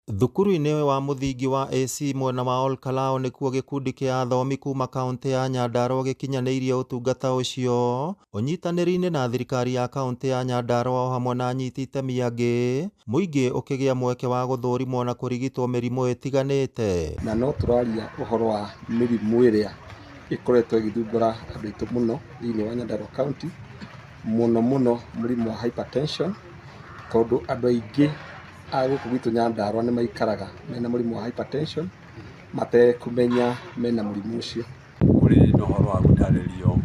Thukuru-inĩ wa mũthingi wa AC mwena wa Olkalau nĩkuo gĩkundi kĩa athomi kuma kauntĩ ya Nyandarua gĩkinyanĩirie ũtungata ũcio ũnyitanĩri-inĩ na thirikari ya kauntĩ ya Nyandarua o hamwe na anyiti itemi angĩ, mũingĩ ũkĩgĩa mweke wa gũthũrimwo na kũrigitwo mĩrimũ ĩtiganĩte. Na no tũraria ũhoro wa mĩrimũ ĩrĩa ĩkoretwo ĩgĩthumbũra andũ aitũ mũno thĩinĩ wa Nyandarua County, mũno mũno mũrimũ wa hypertension, tondũ andũ aingĩ a gũkũ gwitũ Nyandarua nĩ maikaraga mena mũrimũ wa hypertension matekũmenya mena mũrimũ ũcio. Kũrĩ na ũhoro wa gũtarĩrio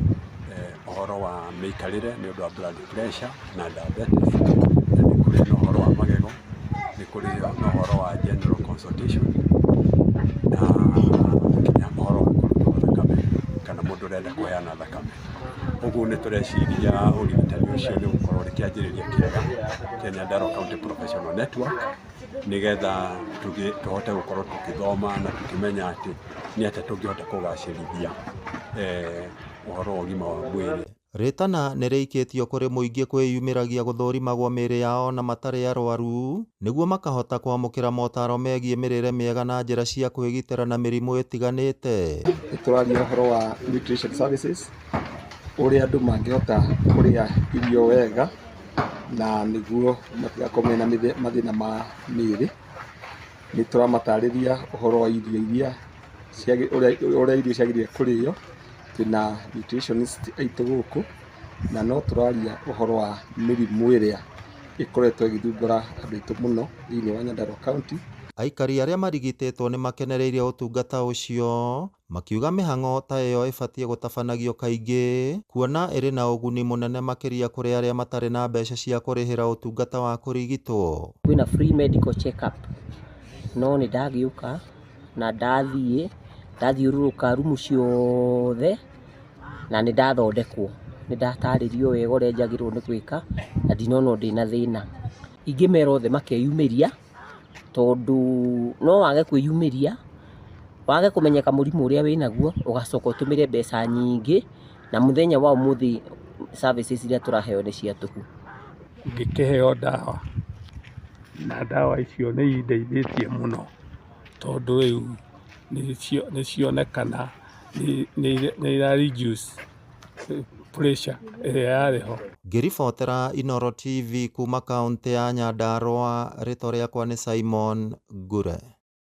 ũhoro wa mĩikarĩre nĩ ũndũ wa blood pressure na diabetes, na nĩ kũrĩ na ũhoro wa magego, nĩ kũrĩ na ũhoro wa general consultation na nginya ũhoro wa kũrutwo thakame kana mũndũ ũrenda kũheana thakame. Ũguo nĩ tũreciria ũrigitani ũcio nĩ ũgũkorwo ũrĩ kĩanjĩrĩria kĩega kĩa Nyandarua County Professional Network nĩgetha tũhote gũkorwo tũkĩthoma na tũkĩmenya atĩ nĩ atĩa tũngĩhota kũgacĩrithia ũhoro wa ũgima wa mwĩrĩ. Rĩtana nĩ rĩikĩtio kũrĩ mũingĩ kwĩyumĩragia gũthũrimagwo mĩĩrĩ yao na matarĩ arwaru nĩguo makahota kwamũkĩra motaro megiĩ mĩrĩre mĩega na njĩra cia kwĩgitĩra na mĩrimũ ĩtiganĩte. Nĩ tũraria ũhoro wa nutrition services, ũrĩa andũ mangĩhota kũrĩa irio wega na nĩguo matigakorwo mena mathĩna ma mĩĩrĩ. Nĩ tũramatarĩria ũhoro wa irio iria, ũrĩa irio ciagĩrĩire kũrĩo. Twĩna nutritionist aitũ gũkũ, na no tũraria ũhoro wa mĩrimũ ĩrĩa ĩkoretwo ĩgĩthumbũra andũ aitũ mũno thĩinĩ wa Nyandarua County. Aikari arĩa marigitĩtwo nĩ makenereire ũtungata ũcio, makiuga mĩhang'o ta ĩyo ĩbatiĩ gũtabanagio kaingĩ kuona ĩrĩ na ũguni mũnene makĩria kũrĩ arĩa matarĩ na mbeca cia kũrĩhĩra ũtungata wa kũrigitwo. Kwĩna free medical check up, no nĩ ndagĩũka na ndathiĩ ndathiũrũrũka rumu ciothe na nĩ ndathondekwo, nĩ ndatarĩrio wega ũrĩa njagĩrĩirwo nĩ gwĩka na ndinonwo ndĩna thĩna. Ingĩmera othe makeyumĩria tondũ no wage kwĩyumĩria, wage kũmenyeka mũrimũ ũrĩa wĩnaguo, ũgacoka ũtũmĩre mbeca nyingĩ na mũthenya wa ũmũthĩ services iria tũraheo nĩ cia tũhũ. Ngĩkĩheo ndawa, na ndawa icio nĩ indeithĩtie mũno tondũ rĩu nĩ cionekana nĩ ira reduce pressure ĩrĩa yarĩ ho. Ngĩribotera Inooro TV kuma kaũntĩ ya Nyandarua, rĩtwa rĩakwa nĩ Simon Ngure.